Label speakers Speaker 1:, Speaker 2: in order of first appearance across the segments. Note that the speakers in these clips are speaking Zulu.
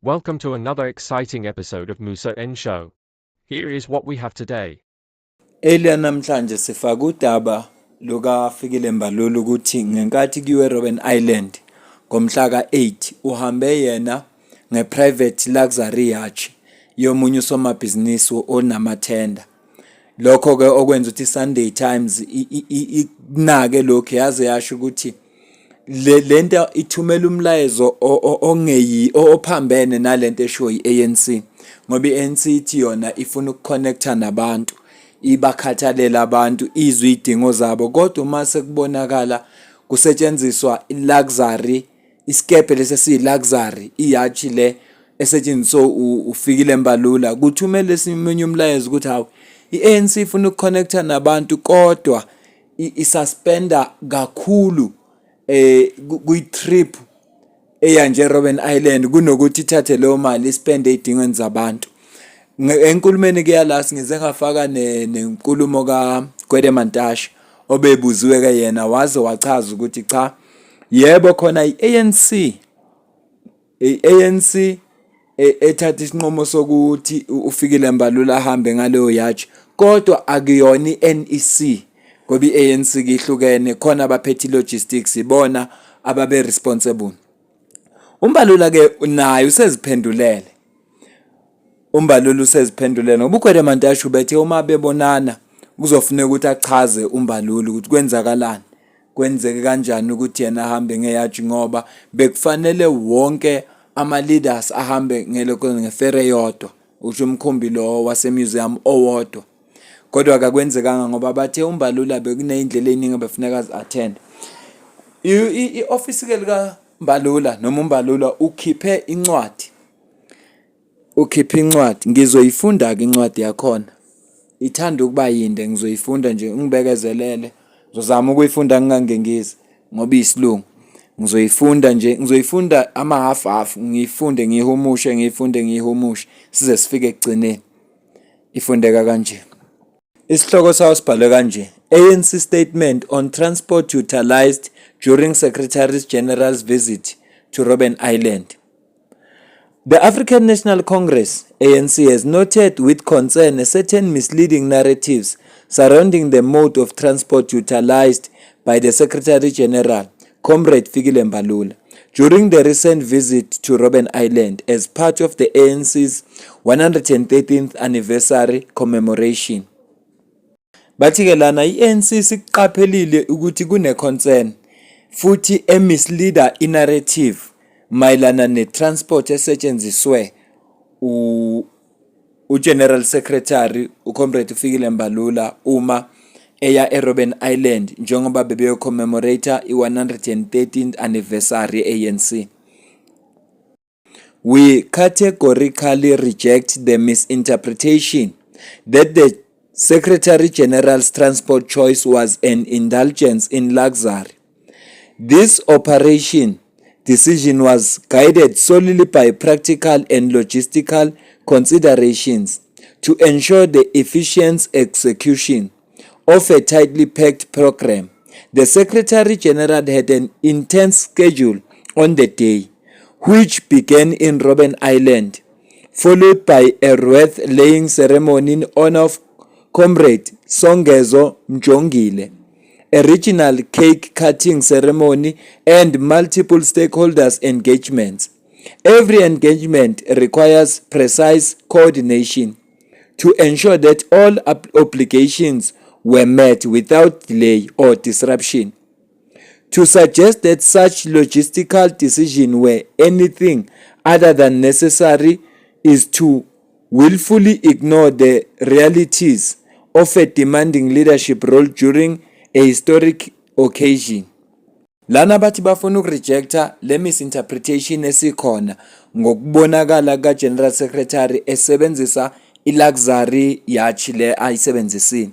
Speaker 1: Welcome to another exciting episode of Musa N Show. Here is what we have today.
Speaker 2: Earlier namhlanje sifake udaba lukaFikile Mbalula ukuthi ngenkathi kuyiwe eRobben Island ngomhla ka-8 uhambe yena nge-private luxury yacht yomunye usomabhizinisi onamathenda. Lokho-ke okwenza ukuthi i-Sunday Times ikunake lokhu yaze yasho ukuthi le lento ithumela umlayezo ongeyi ophambene nalento eshiwo i-ANC ngoba i-ANC ithi yona ifuna ukuconnecta nabantu ibakhathalele abantu izwe izidingo zabo kodwa uma sekubonakala kusetshenziswa i-luxury isikebhe lesi esiyi-luxury iyachi le esetshenziswe uFikile Mbalula kuthumele esinye umlayezo ukuthi hawu i-ANC ifuna ukuconnecta nabantu kodwa isuspenda kakhulu kwi-trip eya nje eRobben Island kunokuthi ithathe leyo mali ispende ey'dingweni zabantu. Enkulumeni ke yala ngize ngafaka nenkulumo kaGwede Mantashe obebuziwe ke yena waze wachaza ukuthi cha yebo khona i-ANC i-ANC ethatha isinqumo sokuthi uFikile Mbalula ahambe ngaleyo yacht kodwa akuyona i-NEC ngoba i-ANC ihlukene khona abaphethe i-logistics ibona ababe responsible. UMbalula ke naye useziphendulele. UMbalula useziphendulele ngoba uGwede Mantashe ubethe uma bebonana kuzofuneka ukuthi achaze uMbalula ukuthi kwenzakalani. Kwenzeke kanjani ukuthi yena ahambe ngeyacht ngoba bekufanele wonke ama-leaders ahambe ngelokho ngefere eyodwa usho umkhumbi lo wase-museum owodwa. Kodwa akakwenzekanga ngoba bathe uMbalula bekuney'ndlela ey'ningi ebefuneka azi-attend. I-ofisi-ke likaMbalula noma uMbalula ukhiphe incwadi, ukhiphe incwadi. Ngizoyifunda-ke incwadi yakhona, ithanda ukuba yinde ngizoyifunda nje ungibekezelele. Ngizozama ukuyifunda ngingangengizi ngoba iyisilungu. Ngizoyifunda nje, ngizoyifunda ama-half half, ngiyifunde ngiyihumushe, ngiyifunde ngiyihumushe size sifike ekugcineni. Ifundeka kanje. Isihloko sayo sibhalwe kanje: ANC statement on transport utilized during Secretary General's visit to Robben Island. The African National Congress, ANC, has noted with concern certain misleading narratives surrounding the mode of transport utilized by the Secretary General, Comrade Fikile Mbalula, during the recent visit to Robben Island as part of the ANC's 113th anniversary commemoration. Bathi-ke lana i-ANC sikuqaphelile ukuthi kune-concern futhi emisleader i-narrative mayelana ne-transport esetshenziswe uGeneral Secretary uComrade uFikile Mbalula uma eya eRobben Island njengoba bebeyo commemorate i-113th anniversary ye-ANC. We categorically reject the misinterpretation that the Secretary General's transport choice was an indulgence in luxury. This operation decision was guided solely by practical and logistical considerations to ensure the efficient execution of a tightly packed program. The Secretary General had an intense schedule on the day, which began in Robben Island, followed by a wreath-laying ceremony in honor of Comrade Songezo Mjongile, a regional cake-cutting ceremony, and multiple stakeholders engagements. Every engagement requires precise coordination to ensure that all obligations were met without delay or disruption. To suggest that such logistical decisions were anything other than necessary is to willfully ignore the realities of a demanding leadership role during a historic occasion. Lana bathi bafuna ukurejecta le misinterpretation esikhona ngokubonakala ka-General Secretary esebenzisa i-luxury yacht le ayisebenzisile.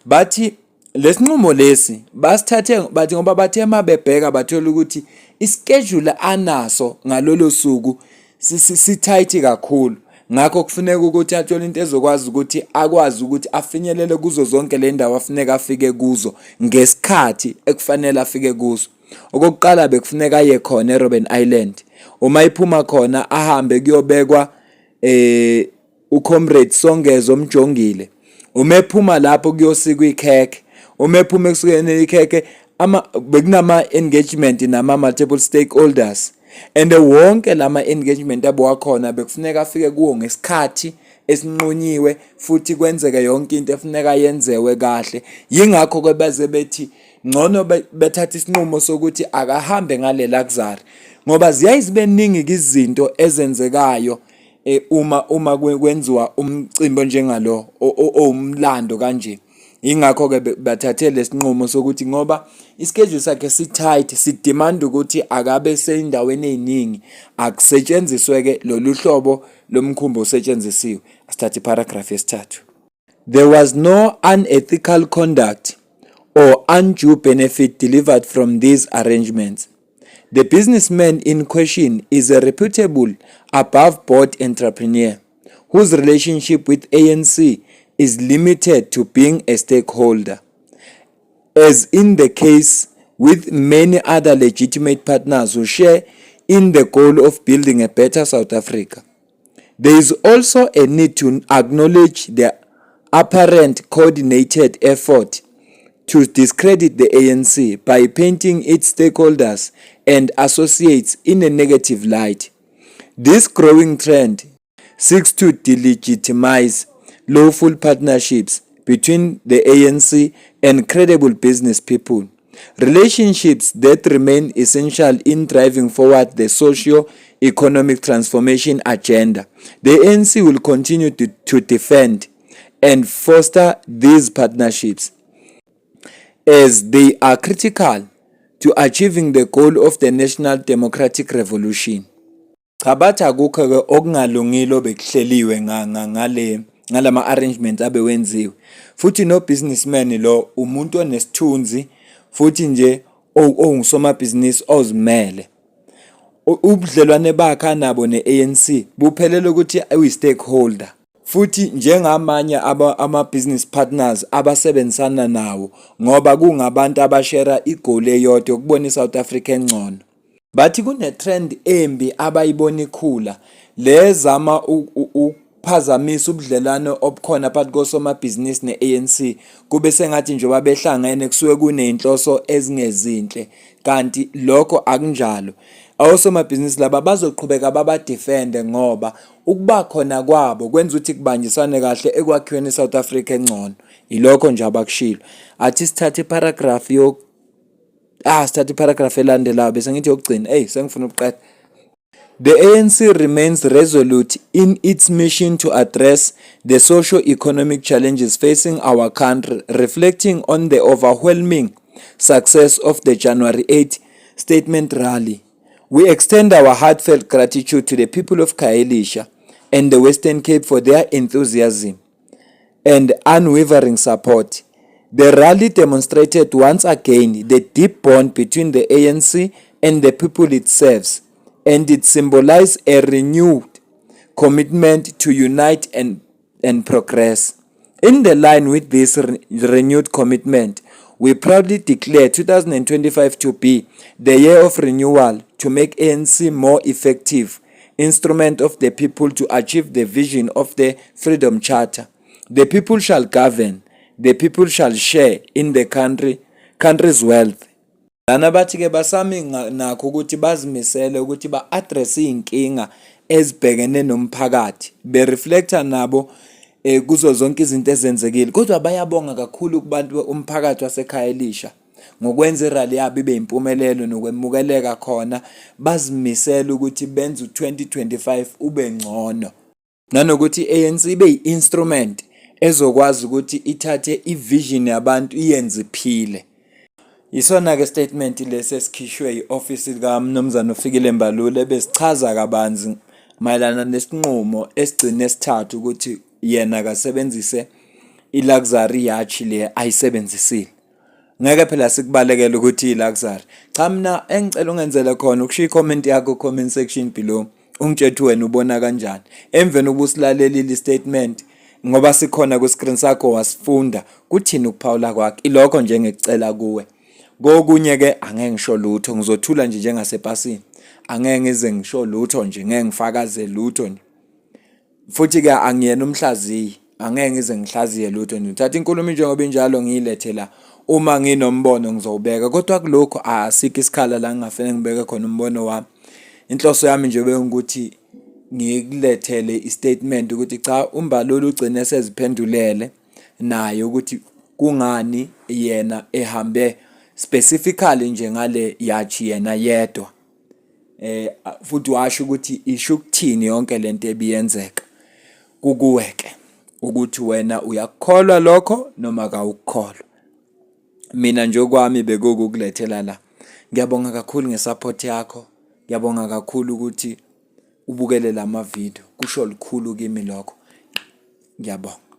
Speaker 2: Bathi lesinqumo lesi basithathe bathi ngoba bathe mabebheka bathola ukuthi ischedule anaso ngalolo suku si-tight kakhulu ngakho kufuneka ukuthi athole into ezokwazi ukuthi akwazi ukuthi afinyelele kuzo zonke le ndawo afuneka afike kuzo ngesikhathi ekufanele afike kuzo. Okokuqala bekufuneka aye khona eRobben Island. Uma iphuma khona ahambe kuyobekwa uComrade Songezo Mjongile. Uma ephuma lapho kuyosikwa ikhekhe. Uma ephuma ekusikeni ikhekhe ama bekunama engagement nama multiple stakeholders and wonke lama engagement abewakhona bekufuneka afike kuwo ngesikhathi esinqunyiwe futhi kwenzeke yonke into efuneka yenzewe kahle. Yingakho ke baze bethi ngcono bethatha isinqumo sokuthi akahambe ngale luxury ngoba ziyaye zibe ningi izinto ezenzekayo uma kwenziwa umcimbi onjengalo owumlando kanje. Yingakho-ke bathathe lesinqumo sokuthi ngoba ischedule sakhe si-tight sidimanda ukuthi akabe seyindaweni ey'ningi akusetshenziswe-ke lolu hlobo lomkhumbi osetshenzisiwe. Asithathe iparagraph yesithathu. There was no unethical conduct or undue benefit delivered from these arrangements. The businessman in question is a reputable, above-board entrepreneur whose relationship with ANC is limited to being a stakeholder. As in the case with many other legitimate partners who share in the goal of building a better South Africa. There is also a need to acknowledge the apparent coordinated effort to discredit the ANC by painting its stakeholders and associates in a negative light. This growing trend seeks to delegitimize lawful partnerships between the ANC and credible business people. Relationships that remain essential in driving forward the socio-economic transformation agenda. The ANC will continue to defend and foster these partnerships as they are critical to achieving the goal of the National Democratic Revolution. Cha, bathi akukho-ke okungalungile obekuhleliwe ngale ngalama arrangements abewenziwe. Futhi no businessman lo umuntu onesithunzi futhi nje owungusomabhizinisi ozimele. Ubudlelwane bakhe anabo ne-ANC buphelele ukuthi uyi-stakeholder. Futhi njengamanye ama-business partners abasebenzisana nawo ngoba kungabantu abashera i-goal eyodwa yokubona i-South Africa engcono. Bathi kune-trend embi abayibona ikhula lezama ukuphazamisa ubudlelwano obukhona phakathi kosomabhizinisi ne-ANC, kube sengathi njengoba behlangene kusuke kuney'nhloso ezingezinhle kanti lokho akunjalo. Osomabhizinisi laba bazoqhubeka babadefende ngoba ukuba khona kwabo kwenza ukuthi kubanjiswane kahle ekwakhiweni i-South Africa engcono. Yilokho nje abakushilo. Athi sithathe iparagraph yo ah sithathe iparagraph elandelayo bese ngithi yokugcina. Eyi, sengifuna ukuqeda. The ANC remains resolute in its mission to address the socio-economic challenges facing our country, reflecting on the overwhelming success of the January 8 statement rally. We extend our heartfelt gratitude to the people of Khayelitsha and the Western Cape for their enthusiasm and unwavering support. The rally demonstrated once again the deep bond between the ANC and the people it serves, and it symbolized a renewed commitment to unite and progress. In the line with this renewed commitment, we proudly declare 2025 to be the year of renewal to make ANC more effective instrument of the people to achieve the vision of the Freedom Charter. The people shall govern, the people shall share in the country's wealth. Lana bathi ke basami nakho ukuthi bazimisele ukuthi ba-address iy'nkinga ezibhekene nomphakathi bereflecta nabo kuzo zonke izinto ezenzekile, kodwa bayabonga kakhulu kubantu umphakathi waseKhayelitsha ngokwenza irally yabo ibe impumelelo nokwemukeleka khona. Bazimisele ukuthi benze u-2025 ube ngcono nanokuthi i-ANC ibe yi-instrument ezokwazi ukuthi ithathe i-vision yabantu iyenze iphile. Yisona-ke statement lesi esikhishwe i-ofisi likaMnumzane uFikile Mbalula ebesichaza kabanzi mayelana nesinqumo esigcine sithatha ukuthi yena akasebenzise i-luxury yacht le ayisebenzisile. Ngeke phela sikubalekele ukuthi i-luxury. Cha, mina engicela ungenzele khona ukushiya i-comment yakho comment section below, ungitshele ukuthi wena ubona kanjani emveni ukuba usilalelile i-statement ngoba sikhona ku-screen sakho, wasifunda, kuthini ukuphawula kwakho. Ilokho nje engikucela kuwe. Kokunye ke angeke ngisho lutho, ngizothula nje njengasepasini. Angeke ngize ngisho lutho nje, ngeke ngifakaze lutho nje. Futhi-ke angiyena umhlaziyi, angeke ngize ngihlaziye lutho nje. Ngithatha inkulumo njengoba injalo ngiyilethe la. Uma nginombono ngizowubeka, kodwa kulokhu asikho isikhala la ngingafanele ngibeke khona umbono wami. Inhloso yami nje bengukuthi ngikulethele i-statement ukuthi cha uMbalula ugcine eseziphendulele naye ukuthi kungani yena ehambe specifically nje ngale yacht yena yedwa. Eh futhi washo ukuthi isho ukuthini yonke lento ebiyenzeka. Kukuwe ke ukuthi wena uyakukholwa lokho noma kawukukholwa. Mina nje okwami bekuwukukulethela la. Ngiyabonga kakhulu nge-support yakho. Ngiyabonga kakhulu ukuthi ubukele lama video. Kusho lukhulu kimi lokho. Ngiyabonga.